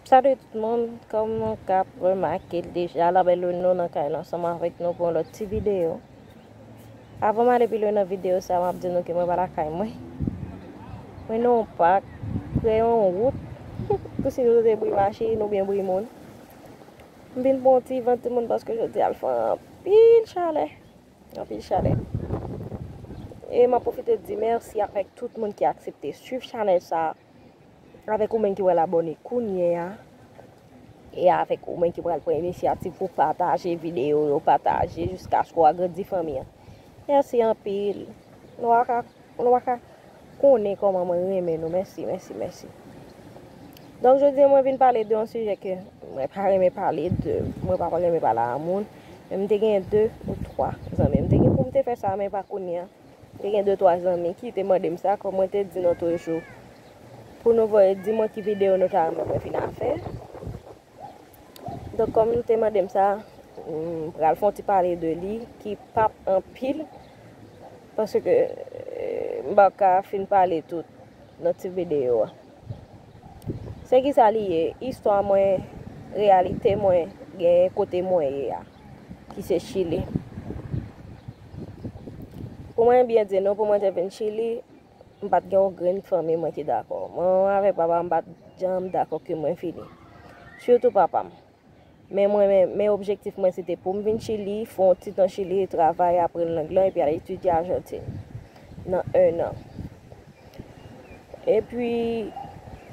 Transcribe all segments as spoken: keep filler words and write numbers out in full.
Salut tout moun, kòm nou ka remake l deja, la bèl nou nan kay la ansanm avèk nou pou yon lòt ti videyo. Avan m ale pi lwen nan videyo sa, m ap di nou ke mwen pa lakay mwen. Mwen nan yon pak, prè yon wout, pou si nou te bri machin oubyen bri moun. M vin pran yon ti van timoun paske jodi a l fè anpil chalè. Anpil chalè. E m ap pwofite di mèsi avèk tout moun ki aksepte swiv chanèl sa a. Avèk ou menm ki wè l abòne kounye a. E avèk ou menm ki pral pran inisyativ pou pataje videyo yo, pataje jiskaske w agrandi fanmi an. Mèsi anpil. Nou pa ka, nou pa ka konnen kòman mwen renmen nou. Mèsi, mèsi, mèsi. Donk, jodi a, mwen vin pale de yon sijè ke mwen pa renmen pale de, mwen pa renmen pale a moun. Men m te gen de ou twa zanmi. M te gen pou m te fè sa, men pa kounye a. M te gen de, twa zanmi ki te mande m sa, kòm mwen te di nou toujou. Pou nou voye, di mwen ki videyo nou ta renmen mwen vin a fè. Donk, kòm nou te mande m sa, m pral fè yon ti pale de li, ki p ap anpil, paske, eh, m pa ka fin pale tout nan ti videyo a. Se kisa li ye? Istwa mwen, reyalite mwen, gen kote mwen ye a, ki se Chili. Pou mwen byen di nou, pou mwen te vin Chili, m pa t gen yon grenn fanmi mwen ki dakò. Mwen avèk papa m pa t janm dakò ke mwen vini. Sitou papa m. Men mwen, men, men objektif mwen, se te pou m vin Chili, fè yon ti tan Chili, travay, aprann lang lan, epi al etidye Ajantin nan en an. Epi,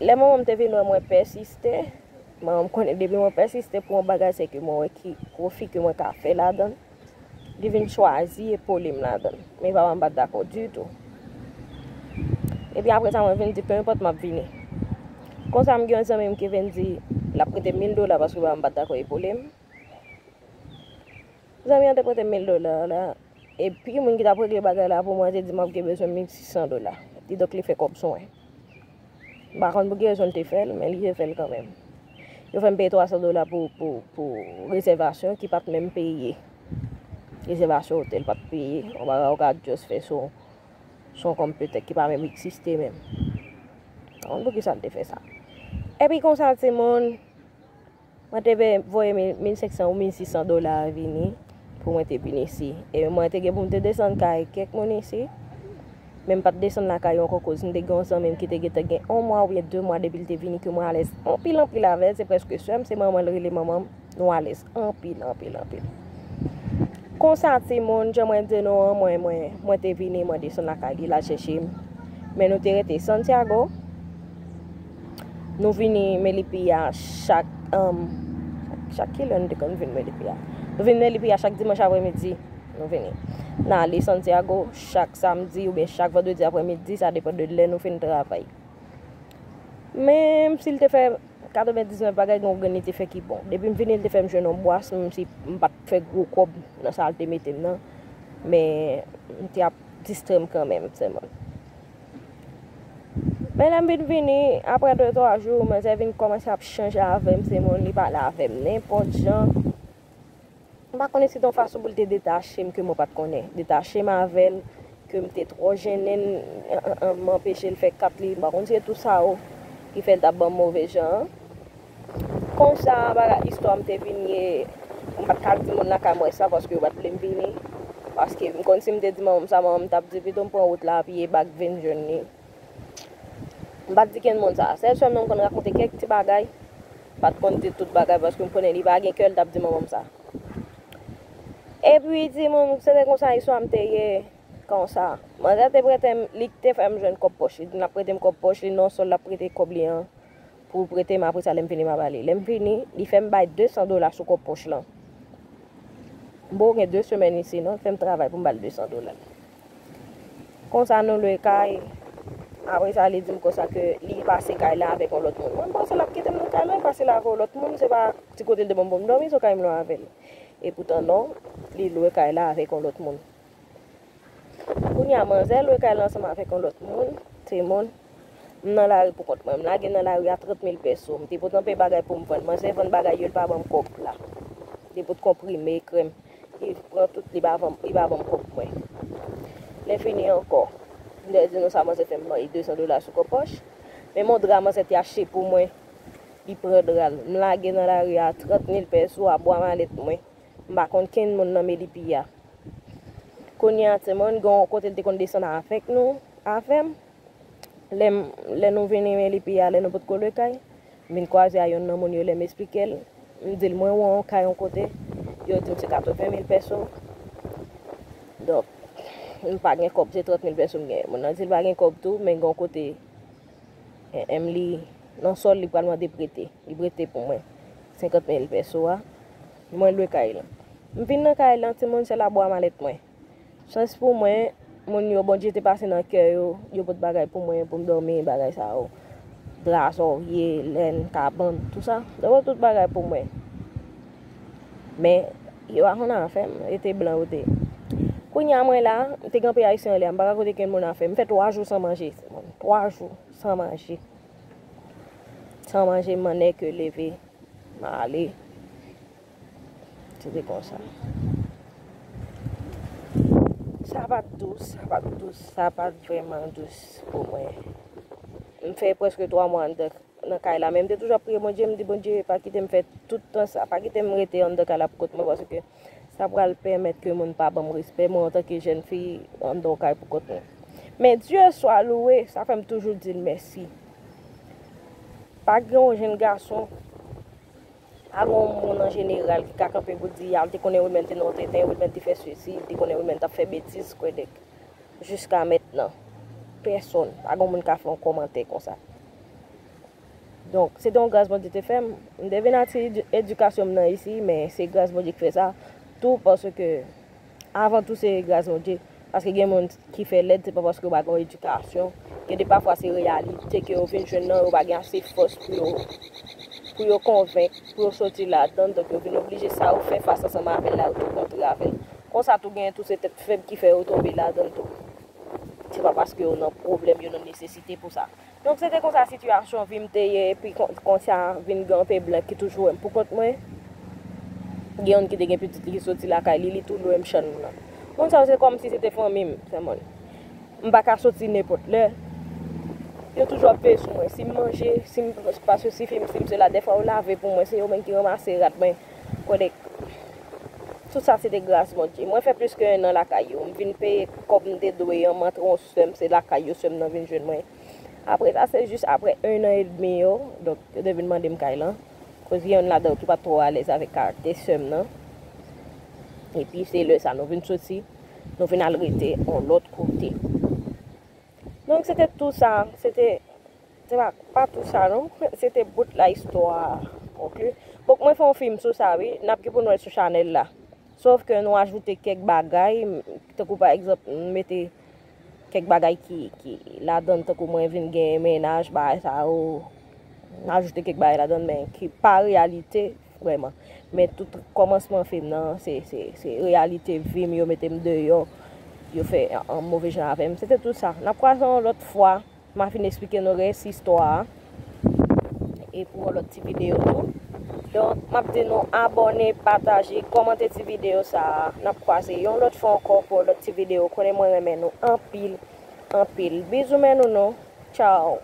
lè manman m te vin wè mwen pèsiste, manman m konnen depi mwen pèsiste pou yon bagay, se ke mwen wè ki pwofi ke mwen ka fè ladan l. Li vin chwazi epole m ladan l. Men papa m pa t dakò ditou. Epi apre sa, mwen vin di, "Pe enpòt, m ap vini." Konsa, m gen yon zanmi m ki vin di l ap prete mil dola paske papa m pa t dakò epole m. Zanmi an te prete m mil dola la. Epi, moun ki t ap regle bagay la pou mwen te di m ap gen bezwen mil sis san dola. Kidonk, li fè kòb sou mwen. M pa konn pou ki rezon l te fè l, men li te fè l kanmenm. Yo fè m peye twa san dola pou, pou, pou rezèvasyon ki pa t menm peye. Rezèvasyon otèl pa t peye. Yon bagay ou ka just fè sou, sou yon kòm petèt ki pa menm egziste menm. M pa konn pou ki sa l te fè sa. Epi konsa, timoun, mwen te ve-, voye mil, mil senk san ou mil sis san dola vini pou mwen te vin isi. E mwen te gen pou m te desann kay kèk moun isi. Men m pa t desann lakay yo ankò koz m te gen yon zanmi m ki te gentan gen yon mwa oubyen de mwa depi l te vini ke mwen alèz anpil, anpil avè l. Se prèske sè m, se manman l rele manman m. Nou alèz anpil, anpil, anpil. Konsa, timoun, jan mwen di nou an, mwen, mwen, mwen te vini, mwen desann lakay li, l al chèche m. Men nou te rete Santiago. Nou vini Melipilla chak, um, chak ki lè nou te konn vin Melipilla? Nou vin Melipilla chak dimanch apremidi. Nou vini. N ale Santiago chak samdi oubyen chak vandredi apremidi, sa depann de lè nou fin travay. Men si l te fè katrevendiznèf bagay, gen yon grenn li te fè ki bon. Depi m vini, li te fè m jwenn yon bwas, menm si m pa t fè gwo kòb nan sa l te mete m nan. Men m te ap distrè m kanmenm, sèlman. Men lè m vin vini, apre de, twa jou, manzè vin kòmanse ap chanje avè m, se moun li pale avè m nenpòt jan. M pa konnen si te yon fason pou l te detache m ke mwen pa t konnen. Detache m avè l, ke m te twò jennen, m anpeche l fè kat li, m pa konn si se tou sa ou ki fè l t ap ban m move jan an. Konsa, bagay, istwa m te vin ye, m pa t ka al di moun lakay mwen sa paske yo pa t vle m vini. Paske m konn si m te di manman m sa, manman m t ap di pito m pran wout la, piye bak vin jwenn li. M pa t di kenn moun sa. Sèl sè m nan m konn rakonte kèk ti bagay. M pa t konn di tout bagay paske m konnen li pa gen kè l t ap di manman m sa. Epi, timoun, se te konsa istwa m te ye, konsa. Manzè te prete m, li te fè m jwenn kòb pòch li. Li di l ap prete m kòb pòch li, non sèl l ap prete kòb li an pou prete m, apre sa, lè m vini, m a ba li. Lè m vini, li fè m bay de san dola sou kòb pòch lan. M poko gen de semèn isi, non, l fè m travay pou m ba l de san dola. Konsa, nou lwe kay. Apre sa, li di m konsa ke li pase kay la avèk yon lòt moun. Mwen, m panse l ap kite m nan kay la, li pase la avè yon lòt moun, se pa ti kote l te ban m pou m dòmi, se yon kay m lwe avè l. Epoutan, non, li lwe kay la avèk yon lòt moun. Kounye a, manzè lwe kay la ansanm avèk yon lòt moun, timoun. M nan lari pou kont mwen. M lage nan lari a trant mil pèso. M te pot anpe bagay pou m vann. Manzè vann bagay yo, li pa ban m kòb la. Li pot konprime, krèm. Li pran tout, li pa vann, li pa ban m kòb mwen. Lè fini ankò, m te di nou sa, manzè fè m peye de san dola sou kòb pòch. Men m yon dra manzè te achte pou mwen. li pran dra l. M lage nan lari a trant mil pèso a bwa malèt mwen. M pa konn kenn moun nan Melipi a. Kounye a, timoun, gen yon kote l te konn desann avèk nou, avè m. Lè m, lè nou vini Melipi a, lè nou potko lwe kay, m vin kwaze a yonn nan moun yo, lè m esplike l, m di l mwen wè yon kay yon kote, yo di m se katreven mil pèso. Donk, m pa gen kòb, se trant mil pèso m gen. Moun nan di l pa gen kòb tou, men gen yon kote, e, em, li nan sòl, li pral mande prete. Li prete pou mwen senkant mil pèso a. Mwen lwe kay lan. M vin nan kay lan, timoun, se la bwa malèt mwen. Chans pou mwen, moun yo, Bondye te pase nan kè yo, yo pot bagay pou mwen, pou m dòmi, bagay sa yo. Dra, zorye, lèn, kabann, tout sa. Yo pot tout bagay pou mwen. Men, yo pa konn afè m, e te blan yo te ye. Kounye a mwen la, m te gen anpil ayisyen anlè a, m pa ka kote kenn moun afè m. M fè twa jou san manje, timoun. Twa jou san manje. San manje, m annik leve, m ale. Se te konsa. Sa pa t dous, sa pa t dous, sa pa t vrèman dous pou mwen. M fè prèske twa mwa anndan nan kay la, men m te toujou ap priye Bondye, m di, Bondye, pa kite m fè tout tan sa, pa kite m rete anndan kay la pou kont mwen, paske sa pral pèmèt ke moun pa ban m respè, mwen antanke jèn fi anndan yon kay pou kont mwen. Men Dye swa louwe, sa fè m toujou di l mèsi. Pa gen yon jèn gason, pa gen yon moun an jeneral ki ka kanpe pou di, a, l te konnen Wilmène te nan yon tenten, Wilmène te fè sesi, l te konnen Wilmène t ap fè betiz, kwè dèk. Jiska mentnan, pèsonn, pa gen yon moun ka fè yon kòmantè konsa. Donk, se te yon gras Bondye te fè m. M te vin atire edi-, edikasyon m nan isi, men se gras Bondye ki fè sa tou, paske avan tou se gras Bondye. Paske gen moun ki fè lèd, se pa paske yo pa gen yon edikasyon. Gen de pafwa se reyalite ke yo vin jwenn nan, yo pa gen ase fòs pou yo, pou yo konvenk, pou yo soti ladan l. Donk, yo vin oblije sa yo fè fas ansanm avè l la, yo tou kontre avè l. Konsa tou, gen tou se tèt fèb ki fè yo tonbe ladan l tou. Se pa paske yo nan pwoblèm, yo nan nesesite pou sa. Donk, se te konsa sitiyasyon vi m te ye, epi kon-, konsa vin gen anpe blan ki toujou wè m pou kont mwen. Gen youn ki te gen pitit li ki soti lakay li, li tou lwe m chanm nan. Moun sa yo se kòmsi se te fanmi m, sèlman. M pa ka soti nenpòt lè. Yo toujou ap veye sou mwen. Si m manje, si m pa sesi, si m, si m sela, dèfwa yo lave pou mwen, se yo menm ki ranmase rad mwen. Konnen, tout sa se te gras Bondye. Mwen fè plis ke enn an lakay yo. M vin peye kòb m te dwe an, m antre yon sè m, se lakay yo sè m nan vin jwenn mwen. Apre sa, se jis apre enn an edmi yo, donk, yo te vin mande m kay lan. Koz gen youn ladan yo ki pa t twò alèz avèk karaktè sè m nan. Epi se lè sa nou vin soti, nou vin al rete yon lòt kote. Donk, se te tou sa, se te, se pa, pa tou sa non, se te bout la istwa a konkli. Donk, mwen fè yon fim sou sa, wi, n ap gen pou nou wè l sou chanèl la. Sòf ke nou ajoute kèk bagay, tankou pa egzanp, nou mete kèk bagay ki, ki ladan l, tankou mwen vin gen mennaj, bagay sa yo, m ajoute kèk bagay ladan l, men ki pa reyalite, vrèman. Men tout kòmansman fim nan, se, se, se reyalite vi m, yo mete m deyò, yo fè an, an move jan avè m. Se te tout sa. N ap kwaze yon lòt fwa. M a fin eksplike nou rès istwa a. E pou yon lòt ti videyo tou. Donk, m ap di nou abòne, pataje, kòmante ti videyo sa a. N ap kwaze yon lòt fwa ankò pou yon lòt ti videyo. Konnen mwen renmen nou anpil, anpil. Bizou men nou non. Tchaw.